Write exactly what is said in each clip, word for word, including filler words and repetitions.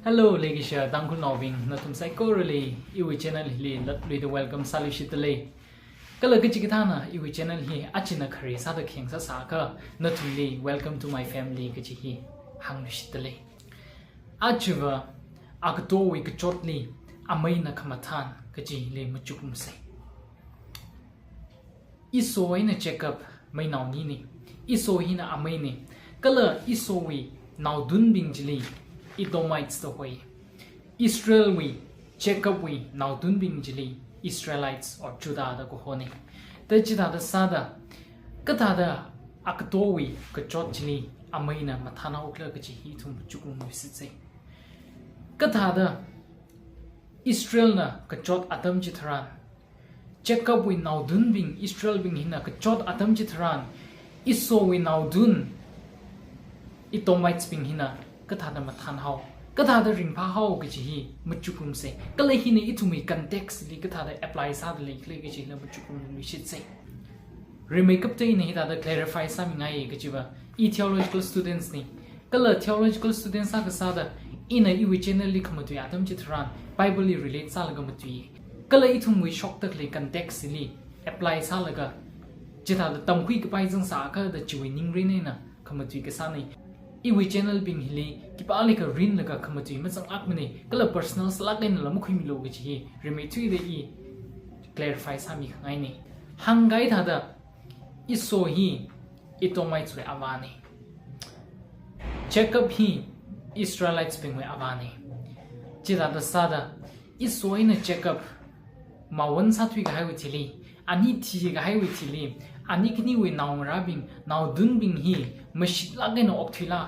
Hello, leikashiya Tangkhulnaobing, nathum saikorali iwui channel hili latluida welcome sāluishitdalei. Kala kachikathāna iwui channel hi achina khare sāda kheng sāsākha, nathumli welcome to my family kaji hi hāngluishitdalei. Ajava akatowui kachotli ameina khamathān kajili machukrumsei. Esau eina Jacob meinao anini. Esau hina ameini. Kala Esauwui naodunbing chili Edomites da hoi. Israelwui, Jacobwui naodunbing chili Israelites or Judah da kahoni. Da chithāda sāda, kathāda akatowui kachot chili ameina mathānhaokhala kaji hi ithum machukrumluishitsei. Kathāda Israelna kachot atam chitharan, Jacobwui naodunbing, Israelbing hina kachot atam chitharan, Esauwui naodun, Edomitesbing hina kathāda mathānhao, kathāda ringphāhao kaji hi machukrumsei. Kala hina ithumwui context li kathāda apply sāda leikhala kajila machukrumluishitsei. Rimeikapta ina hithāda clarify sāmingai kajiva, i theological students ni. Kala theological students sākasāda, ina iwui channel li khamatui atam chitharan, Bible li relate sālaga matui. Kala ithumwui shoktakli context li apply sālaga, chithāda tamkhui kapai zangsākha da chiwui ningrin eina khamatui kasāni. Iwui channel bing hili khipālikha rinlaga khamatui mazanglākmani, kala personal sālāk einala makhuimilu kaji hi rimeithuida i clarify sāmikhangaini. Hāngkahai thāda, Esau hi Edomiteswui avāni. Jacob hi Israelitesbingwui avāni. Chithāda sāda, Esau eina Jacob mawun sāthuikahaiwui thili, ani thikahaiwui thili, ani khaniwui naongarābing, naodunbing hi mashitlāk eina okthuila?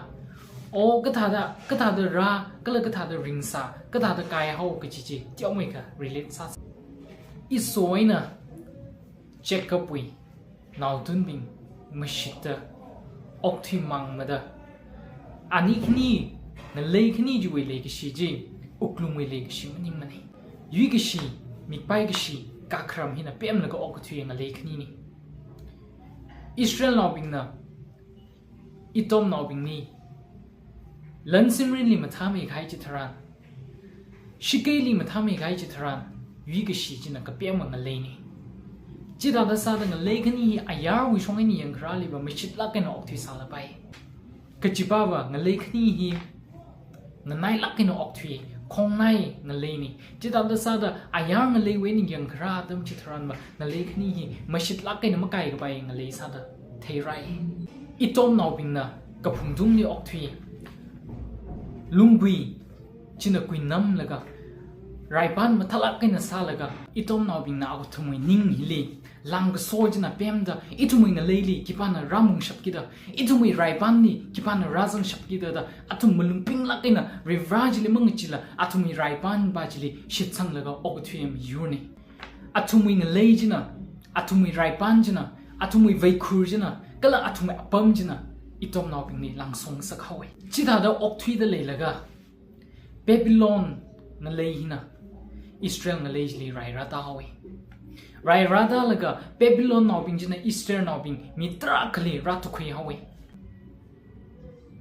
O kathāda, kathāda rā, kala kathāda ringsā, kathāda kaihao kaji chi teomeikha relate sāsa. Esau eina Jacobwui naodunbing mashitta okthuimangmada, ani khani, ngalei khani chiwui leikashi chi wuklungwui leikashi maningmani. Yuikashi, mikpaikashi, kakharam hina pemlaga okkathui ngalei khanini. Israelnaobingna Edomnaobingli lansimrinli mathāmeikahai chitharan, shikeili mathāmeikahai chitharan, yuikashi china kapema ngaleini. Chithāda sāda ngalei khani hi ayarwui shong eina yangkharāliva mashitlāk eina okthuisālapai. Kachipāva ngalei khani hi nganailāk eina okthui, khongnai ngaleini. Chithāda sāda ayar ngaleiwui eina yangkharā atam chitharanva ngalei khani hi mashitlāk eina makaikapai ngalei sāda theirai. Edomnaobingna kaphungtungli okthui, lunggui china kuinamlaga, raipan mathālāk eina sālaga, Edomnaobingna athumwui ning hili lāngkaso china pemda, ithumwui ngaleili khipāna rāmungshapkida, ithumwui raipanli khipāna rāzangshapkida da, athum malung pinglāk eina Varivara chili mangachila, athumwui raipanpa chili shitsanglaga okkathuiya miyurni. Athumwui ngalei china, athumwui raipan china, athumwui veikhur china, kala athumwui apam china Edomnaobingli lāngsongasakhaowa. Chithāda okthuida leilaga, Babylon ngalei hina Israel ngalei chili rairātāhaowa. Rairātālaga Babylonnaobing china Israelnaobing mi tarākhali rātukhuihaowa.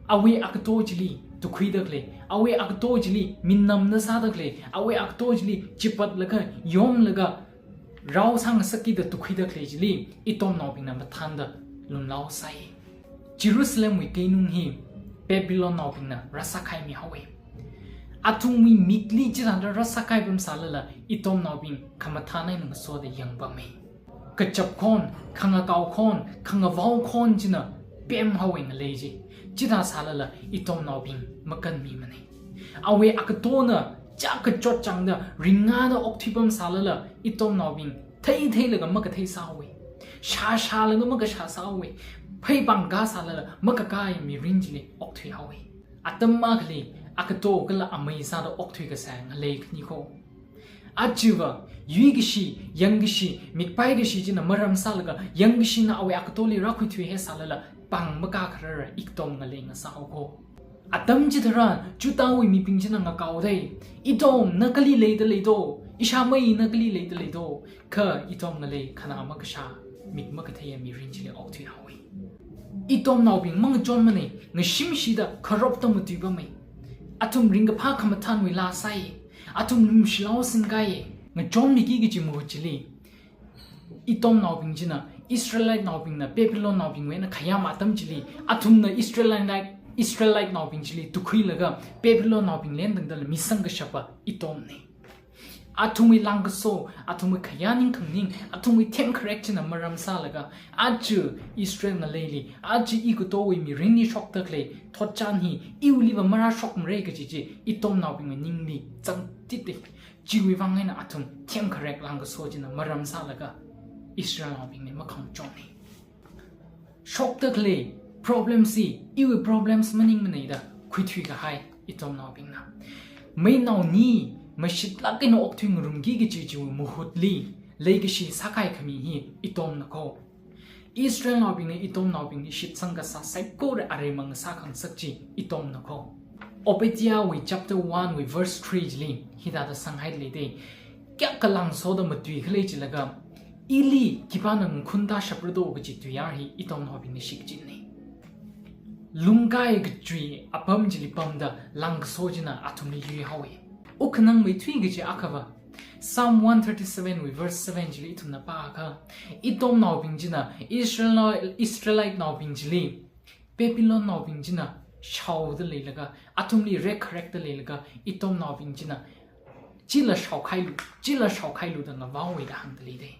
Awui akato chili tukhuidakhalei, awui akato chili minamna sādakhalei, awui akato chili chipatlaga, yomlaga, rao sāngasakida tukhuidakhalei chili Edomnaobingna mathānda lumlaosai. Jerusalemwui keinung hi Babylonnaobingna rāsākhaimihaowa. Athumwui mikli chithāda rāsākhaipam sālala Edomnaobing khamathān eina ngasoda yangpama. Kachap khon, khangakao khon, khangavao khon china pemhaowa ngalei chi. Chithā sālala Edomnaobing makanmimana. Awui akatona chā kachot chāngda ringngada okthuipam sālala Edomnaobing theitheilaga makathei sāhaowa. Shāshālaga makashā sāhaowa. Pheipāng kasālala makakaya mirin chili okthuihaowa. Atam akhali akato kala amei sāda okthui kasā ngalei khani kho. Ajava, yuikashi, yangkashi, mikpaikashi china maram sālaga, yangkashina awui akatoli rākhuithuihe sālala, pāng makakharara Edom ngalei ngasāhao kho. Atam chitharan, Judahwui mibing china ngakaodei, Edom, na kali leida leido, ishāmei na kali leida leido, kha Edom ngalei khana makashā, mik makatheiya mirin chili okthuihaowa. Edomnaobing mangachonmana, ngashimshida kharopta matuipama. Athum ringkaphā khamathānwui laa sāi. Athum lumshilao singkai. Ngachonmiki kaji mahut chili, Edomnaobing china, Israelitenaobingna Babylonnaobingwui eina khayam atam chili, athumna Israelite, Israelitenaobing chili tukhuilaga Babylonnaobing lendangdala misang kashapa Edomna. Athumwui langkaso, athumwui khayā ningkhangning, athumwui themkharek china maram sālaga, aja Israel ngaleili, aja igatowui mirinli shokda khalei thotchan hi iwuiliva marāshokmara kaji chi Edomnaobingwui ningli zangtite. Chiwui vang eina athum themkharek langkaso china maram sālaga Israelnaobingli makhangachonna. Shokda khalei problems hi iwui problems maningmana da khuithui kahai Edomnaobingna. Meinao ni mashitlāk eina okthui ngarumki kaji chiwui mahutli leikashi sākahai khami hi Edomna ko. Israelnaobingna Edomnaobingli shitsang kasā saikora aremang sākhangasak chi Edomna ko. Obadiahwui chapter one wui verse three chili hithāda sanghaida leite. Kayākha langsoda matui khalei chilaga, ili khipāna ngakhunta shaprado kaji tuiyār hi Edomnaobingna shikachinna. Lungkai kachui apam chili pamda langkaso china athumli yuihaowa. Wukkhanang meithui kaji akhava, Psalm one thirty-seven wui verse seven chili ithumna pākha, Edomnaobing china Israel, Israelitenaobing chili Babylonnaobing china shaoda leilaga, athumli rekkharekda leilaga, Edomnaobing china, "Chila shaokhailu, chila shaokhailu" da ngavaowa da hāngda leite.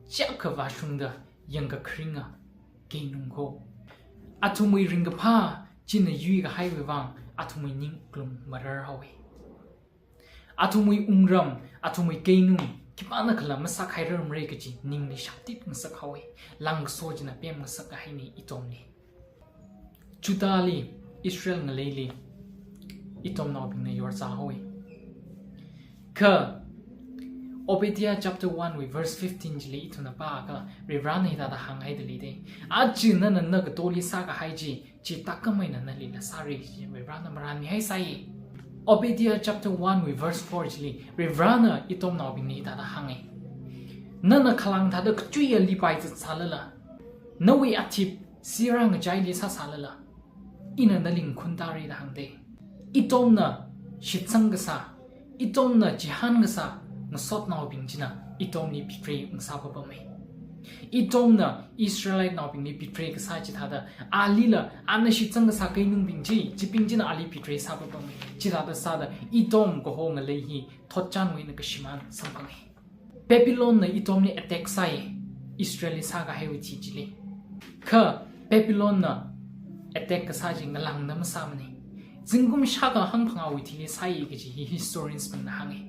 Chiyākha vāshungda yangkakharinga keinung ko. Athumwui ringkaphā china yuikahaiwui vang athumwui ning wuklung mararhaowa. Athumwui wungram, athumwui keinung khipānakhala masākhairarmara kaji ningli shaptit ngasakhaowa. Langkaso china pemngasak kahaina Edomli. Judahli, Israel ngaleili Edomnaobingna yorzāhaowa. Kha Obadiah chapter one wui verse fifteen chili ithumna pākha, Varivarana hithāda hānghaida leite. Aja nana nagatoli sākahai chi, chi thākhameina nalila sāra kaji Varivarana marānmihai sāi. Obadiah chapter one wui verse four chili Varivarana Edomnaobingli hithāda hānga. Nana khalāng thāda kachuiya lipai zatsālala, nawui athip sirā ngachaili sāsālala, ina nali ngakhuntāra da hāngda. Edomna shitsang kasā, Edomna chihān kasā ngasotnaobing china Edomli betray ngasāpapama. Edomna Israelitenaobingli betray kasā chithāda, alila ana shitsang kasā keinungbing chi, chibing china ali betray sāpapama. Chithāda sāda Edom kaho ngalei hi thotchanwui eina kashimān samphanga. Babylonna Edomli attack sāi, Israelli sākahaiwui thili chili. Kha Babylonna attack kasā chi ngalāngda masāmana. Zingkum shākha hangphangāwui thili sāi kaji hi historians bingna hānga.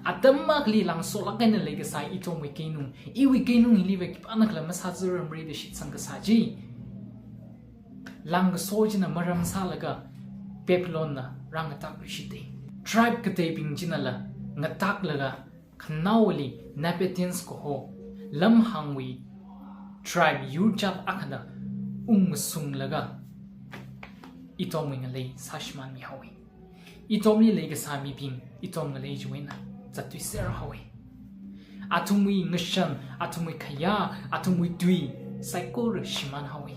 Atam akhali langsolāk eina leikasā Edomwui keinung, iwui keinung hiliva khipānakhala masāzarmara da shitsang kasā chi, langkaso china maram sālaga Babylonna rāngatakluishita. Tribe kateibing chinala ngataklaga khanaowali Nabateans kaho, lamhāngwui tribe yurchat akhana ungmasunglaga Edomwui ngalei sāshimānmihaowa. Edomli leikasā mibing Edom ngalei chiwui eina zatthuiserhaowa. Athumwui ngashan, athumwui khayā, athumwui tui saikora shimānhaowa.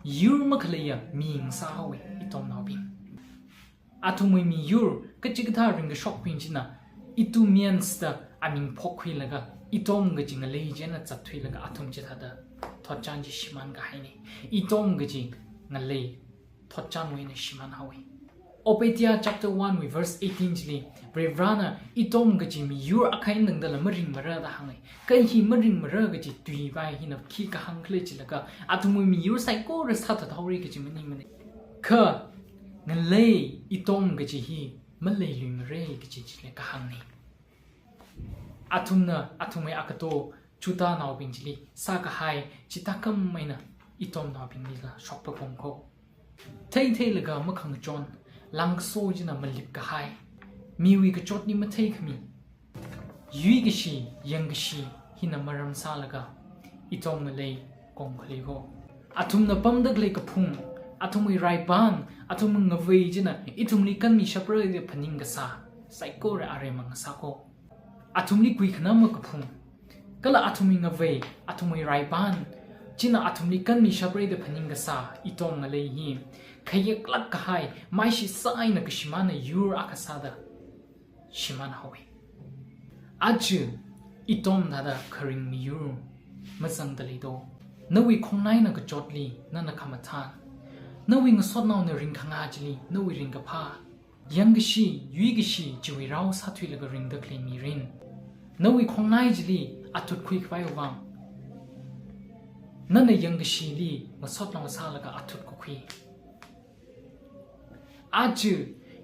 Yur makhaleiya mi ngasāhaowa Edomnaobing. Athumwui miyur kachikathā ringkashokbing china Idumeans da aming phokkhuilaga, Edom kaji ngalei china zatthuilaga athum chithāda thotchan chi shimānkahaina. Edom kaji ngalei thotchanwui eina shimānhaowa. Obadiah chapter one wui verse eighteen chili Varivarana Edom kaji miyur akha eina tangdala maringmara da hānga. Kha hi maringmara kaji tuivai hina khi kahāng khala chilaga, athumwui miyur saikora sāthathaora kaji maningmana. Kha ngalei Edom kaji hi maleiluimara kaji chili kahāngna. Athumna athumwui agato Judahnaobing chili sākahai chithākhameina Edomnaobinglila shokpapam ko. Theitheilaga makhangachon, langkaso china malipkahai, miwui kachotli matheikhami, yuikashi, yangkashi hina maram sālaga Edom ngalei kongkhali ko. Athumna pamda khalei kaphung, athumwui raipan, athumwui ngavei china ithumli kanmishapra da phaning kasā saikora aremang ngasā ko. Athumli kuikhanama kaphung, kala athumwui ngavei, athumwui raipan china athumli kanmishapra da phaning kasā Edom ngalei hi Khayeklāk kahai, maishi sāeina kashimānna yur akha sāda shimānhaowa. Aja Edom thāda kharing miyur mazangda leido. Nawui khongnaina kachotli nana khamathān, nawui ngasotnaona ringkhangā chili nawui ringkaphā, yangkashi, yuikashi chiwui rao sāthuilaga ringda khalei mirin, nawui khongnai chili athut khuikhavai vang, nana yangkashili ngasotnao sālaga athut kakhui. Aja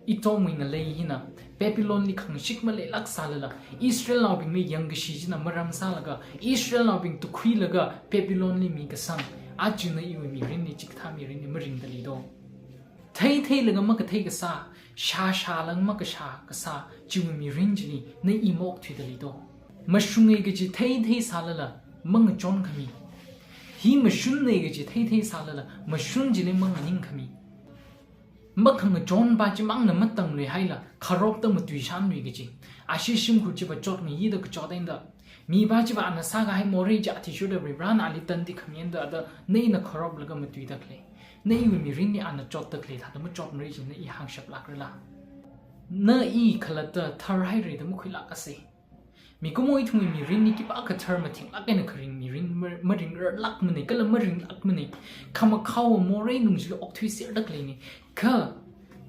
Edomwui ngalei hina Babylonli khangashik maleilāk sālala, Israelnaobingli yangkashi china maram sālaga, Israelnaobing tukhuilaga Babylonli mikasang, aja na iwui mirinli chikathā mirinli maringda leido. Theitheilaga makathei kasā, shāshālaga makashā kasā chiwui mirin chili na i maokthuida leido. Mashunga kaji theithei sālala mangachon khami, hi mashunna kaji theithei sālala mashun chili manganing khami, makhangachonpa chimangna matanglui haila kharopta matuishanlui kaji, ashi shimkhur chiva chotngayida kachot eina, mipa chiva ana sākahai morei chi athishurda Varivarana ali tandi khami eina da na ina kharoplaga matuida khalei, na iwui mirinli ana chotda khalei thāda machotmara chi na i hāngshaplākrala? Na i khalatta tharhaira da makhuilākasei. Mikumo ithumwui mirinli khipākha thar mathinglāk eina kharing mirin mar-, maringrarlākmana, kala maringlākmana. Khamakhaowa morei nung chili okthuiserda khaleina. Kha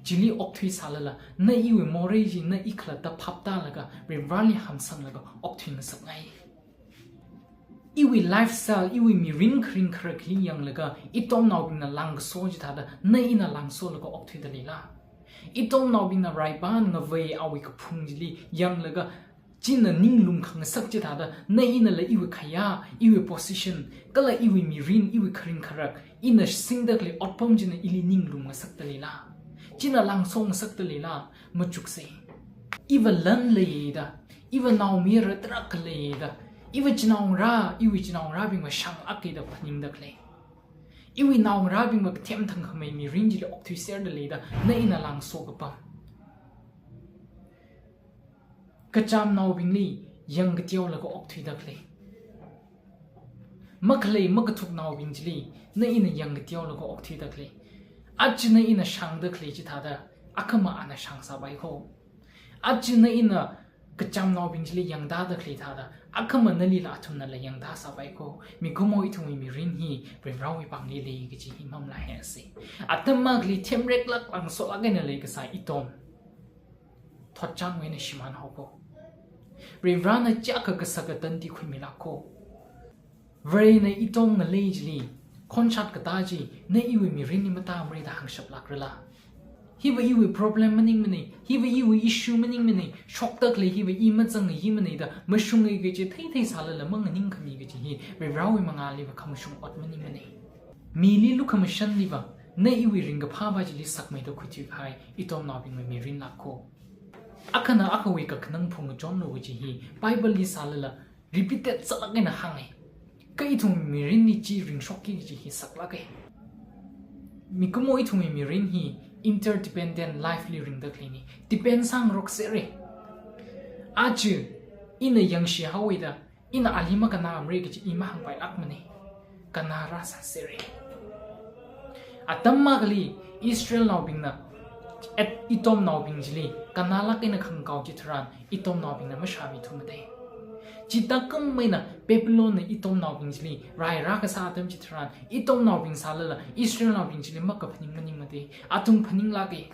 chili okthui sālala, na iwui morei chi na i khalatta phaptālaga, Varivarali hamsanglaga okthui ngasakngai. Iwui lifestyle, iwui mirin kharing kharakli yanglaga, Edomnaobingna lāngkaso chithāda na ina lāngsolaga okthuida leila? Edomnaobingna raipān ngavei awui kaphung chili yanglaga, china ninglum khangasak chithāda na inala iwui khayā, iwui position, kala iwui mirin, iwui kharing kharak, ina singda khalei otpam china ili ninglum ngasakda leila? China lāngso ngasakda leila? Machuksei. Iva lan leiya da, iva naomayara tarākha leiya da, iva chinaongarā, iwui chinaongarābingva shānglāka da phaningda khalei, iwui naongarābingva kathem thangkhamei mirin chili okthuiserda lei da na ina lāngso kapam, kachamnaobingli yangkateolaga okthuida khalei, makhalei makathuknaobing chili na ina yangkateolaga okthuida khalei, aja na ina shāngda khalei chithāda akhama ana shāngsāpai kho. Aja na ina kachamnaobing chili yangtāda khalei thāda akhama nalila athumnala yangtā sāpai kho. Mikumo ithumwui mirin hi Varivarawui pāngli lei kaji hi mamalaihaiasei. Atam akhali themreklāk lāngsolāk eina leikasā Edom thotchāngwui eina shimānhao kho. Varivarana chiyākha kasak katandi khuimilāk kho. Varena Edom ngalei chili khonshat katā chi na iwui mirinli matāmara da hāngshaplākrala? Hiva iwui problem maningmana, hiva iwui issue maningmana, shokda khalei hiva i mazangngaimana da mashunga kaji theithei sālala manganing khami kaji hi Varivarawui mangāliva khamashung ot maningmana. Mili lukhamashanliva na iwui ringkaphāva chili sakmeida khuithuikahai Edomnaobingwui mirinlāk kho. Akhana akhawui kakhanang phungkachonlu kaji hi Bible li sālala repeated sālāk eina hānga. Kha ithum mirinli chi ringshokki kaji hi saklāka. Mikumo ithumwui mirin hi interdependent life li ringda khaleina. Depend sāngarok sera. Aja ina yangshi haowa da ina ali makannāmara kaji i mahāngpailākmana. Kannā rāsā sera. Atam akhali Israelnaobingna Ed-, Edomnaobing chili kannālāk eina khangakao chitharan Edomnaobingna mashāmithumada. Chithākhamei eina Babylonna Edomnaobing chili rai rākasā atam chitharan Edomnaobing sālala Israelnaobing chili makaphaning maningmada. Athum phaninglāka.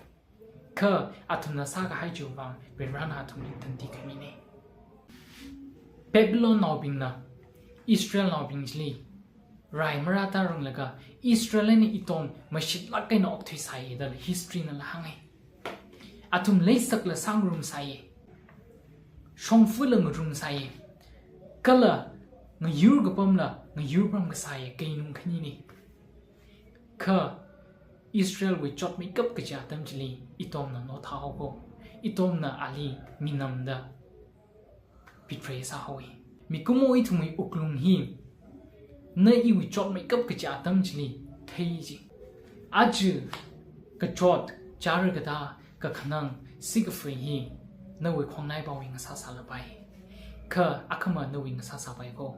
Kha athumna sākahai chiwui vang Varivarana athumli tandi khamina. Babylonnaobingna Israelnaobing chili rai marātāranglaga Israel eina Edom mashitlāk eina okthuisāya da history nala hānga. Athum leisakla sāngarumsāya, shongfala ngarumsāya, kala ngayur kapamla ngayur pamkasāya keinung khanina. Kha Israelwui chotmeikap kaji atam chili Edomna nothāhao kho. Edomna ali minamda betray sāhaowa. Mikumo ithumwui wuklung hi na iwui chotmeikap kaji atam chili thei ji. Aja kachot, chara katā, kakhanang, sikafui hi nawui khongnaipāwui ngasā sālapai. Kha akhama nawui ngasā sāpai kho.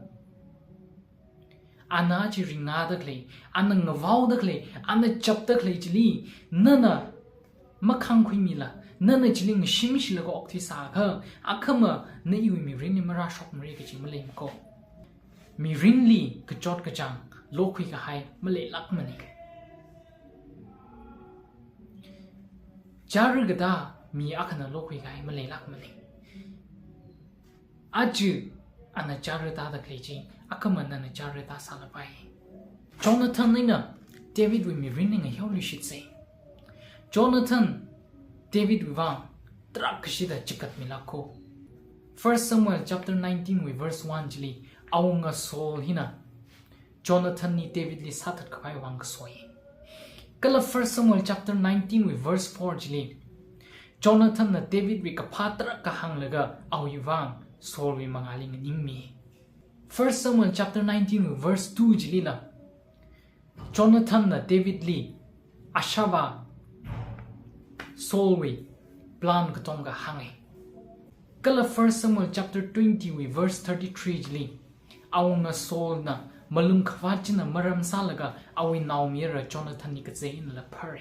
Ana chi ringnada khalei, ana ngavaoda khalei, ana chapda khalei chili, nana makhangkhuimila, nana chili ngashimshilaga okthuisākha, akhama na iwui mirinli marāshokmara kaji maleimako. Mirinli kachot kachāng lokhui kahai maleilākmana. Chara katā mi akhana lokhui kahai maleilākmana. Aja ana chara tāda khalei chi, akhama nana chara tāsālapai. Jonathan eina Davidwui mirin ngahiaoluishitsa. Jonathan Davidwui vang tarākha shida chigatmilākko. First Samuel chapter nineteen wui verse one chili, awunga Saul hina Jonathanli Davidli sāthat khavai vang kasoi. Kala First Samuel chapter nineteen wui verse four chili, Jonathanna Davidwui kaphā tarākha hānglaga awui vang Saulwui mangāli nganingmi. First Samuel chapter nineteen wui verse two chilila, Jonathanna Davidli ashāvā Saulwui plan katonga hānga. Kala First Samuel chapter twenty wui verse thirty-three chili, awunga Saulna malung khavāt china maram sālaga awui naomayara Jonathanli kazei einala phara.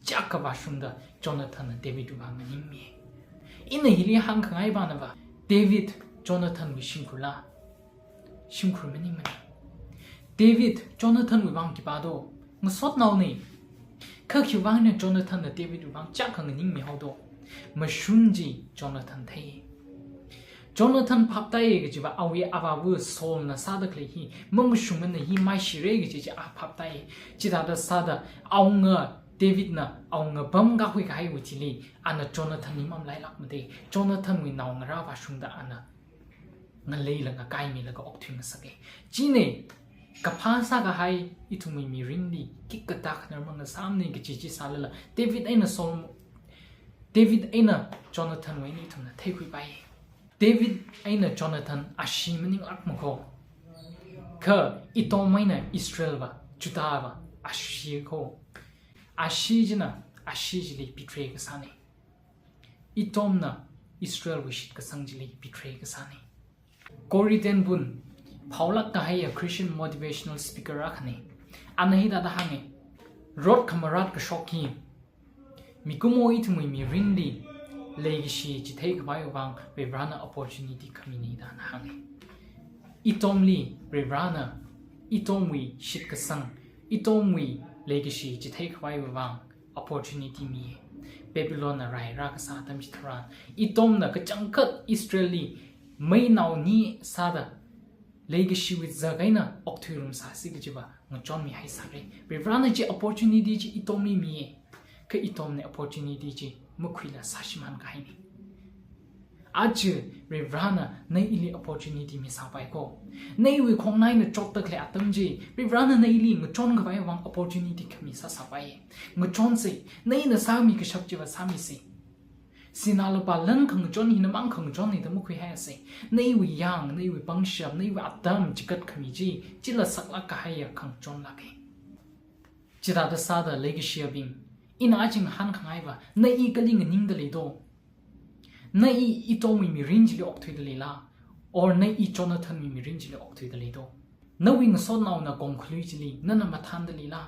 Chiyākha vāshungda Jonathanna Davidwui vang nganingmi. Ina hili hāngkhangai banava, David Jonathanwui shimkhurla? Shimkhur maningmana. David Jonathanwui vang khipā do? Ngasotnaona. Kha khiwui vangna Jonathanna Davidwui vang chiyākha nganingmihaodo? Mashun chi Jonathan thei. Jonathan phaptāya kajiva awui avāva Saulna sāda khalei hi mamashungmana, hi maishira kaji chi a phaptāya. Chithāda sāda awunga Davidna awunga pamkakhui kahaiwui thili ana Jonathanli mamalailākmada, Jonathanwui naongarā vāshungda ana ngaleilaga kaimilaga okthuingasaka. China kaphā sākahai ithumwui mirinli khikha tākhanar mangasāmana kaji chi sālala, David eina Saul, David eina Jonathanwui eina ithumna theikhuipai. David eina Jonathan ashee maninglākmako. Kha Edom eina Israelva, Judahva asheeko. Ashee china ashee chili betray kasāna. Edomna Israelwui shitkasang chili betray kasāna. Corrie ten Boom, phaolāk kahaiya Christian motivational speaker akhana. Ana hithāda hānga, rot khamarat kashok hi mikumo ithumwui mirinli leikashi chithei khavai vang Varivarana opportunity khamina da ana hānga. Edomli Varivarana, Edomwui shitkasang, Edomwui leikashi chithei khavai vang opportunity mi. Babylonna rai rākasā atam chitharan, Edomna kachangkhat Israelli meinao ni sāda leikashiwui zak eina okthuirumsāsi kajiva ngachonmihai sāra. Varivarana chi opportunity chi Edomli miya. Kha Edomna opportunity chi makhuila sāshimān kahaina. Aja Varivarana na ili opportunity misāpaiko. Na iwui khongnaina chotda khalei atam chi Varivarana na ili ngachon khavai vang opportunity khami sāsāpai. Ngachonsa, na ina sāmi kashap chiva sāmisa. Sinā lupā lan khangachon hina mang khangachonna da makhuihaisa. Na iwui yang, na iwui pangshap, na iwui atam chikat khami chi, chila saklāk kahaiya khangachonlāka. Chithāda sāda leikashiyabing, ina aja ngahānkhangaiva, na i kali nganingda leido? Na i Edomwui mirin chili okthuida leila? Or na i Jonathanwui mirin chili okthuida leido? Nawui ngasotnaona kongkhalui chili nana mathānda leila?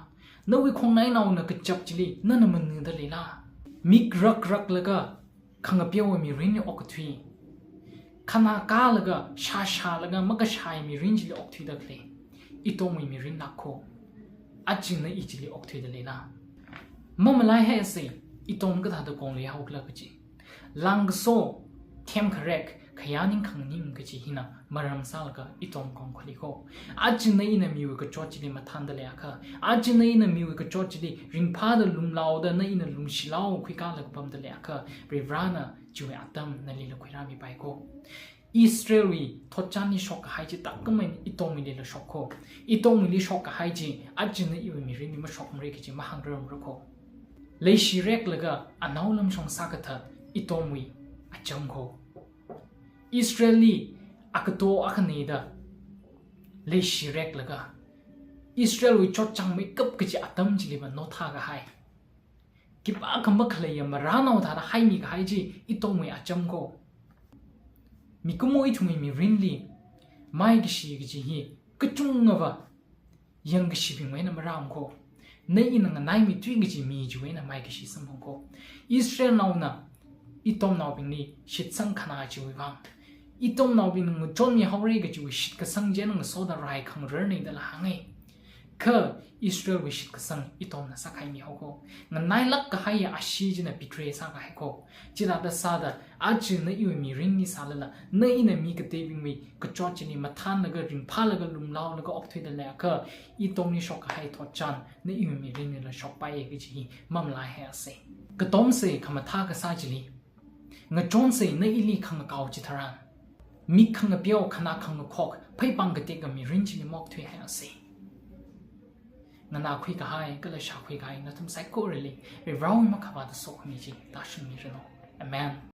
Nawui khongnainaona kachap chili nana manuda leila? Mik rakraklaga khangapeowa mirinli okkathui, khanā kālaga shāshālaga makashāya mirin chili okthuida khalei Edomwui mirinlākko. Aja na i chili okthuida leila? Mamalaihaisa, Edom kathāda kongluihaokhala kaji. Langkaso, themkharek, khayā ningkhang ning kaji hina maram sālaga Edom kongkhaluiko. Aja na ina miwui kachot chili mathānda leiakha, aja na ina miwui kachot chili ringphāda lumlaoda na ina lumshilao khuikālaga pamda leiakha, Varivarana chiwui atam nalila khuirāmipaiko. Israelwui thotchanli shokkahai chi tākam eina Edomwuilila shokko. Edomwuili shokkahai chi aja na iwui mirinli mashokmara kaji mahāngrarmarako. Leishireklaga anaolamshong sākathat Edomwui achamko. Israelli akato akhana da leishireklaga, Israelwui chotchāngmeikap kaji atam chiliva nothākahai, khipākha makhaleiya marānao thāda haimikahai chi Edomwui achamko. Mikumo ithumwui mirinli maikashi kaji hi kachungkhava yangkashibingwui eina marāmko. Na ina nganaimituiki kaji mi chiwui eina maikashi samphangko. Israelnaona Edomnaobingli shitsang khana chiwui vang, Edomnaobingna ngachonmihaora kajiwui shitkasang china ngasoda rai khangararna da hānga. Kha Israelwui shitkasang Edomna sākhaimihaoko. Nganailāk kahaiya ashee china betray sākahaiko. Chithāda sāda, aja na iwui mirinli sālala, na ina mi kateibingwui kachot chili mathānlaga, ringphālaga, lumlaolaga okthuida leiakha, Edomli shokkahai thotchan na iwui mirinlila shokpaiya kaji hi mamalaihaisa. Katomsa khamathā kasā chili, ngachonsa na ili khangakao chitharan, mik khangapeo, khanā khangakhok, pheipāng katekka mirin chili maokthuihaisa. Nganākhui kahai kala shākhui kahai nathum saikorali Varivarāwui makhavāta sokhami chi tāshungmiranu. Amen.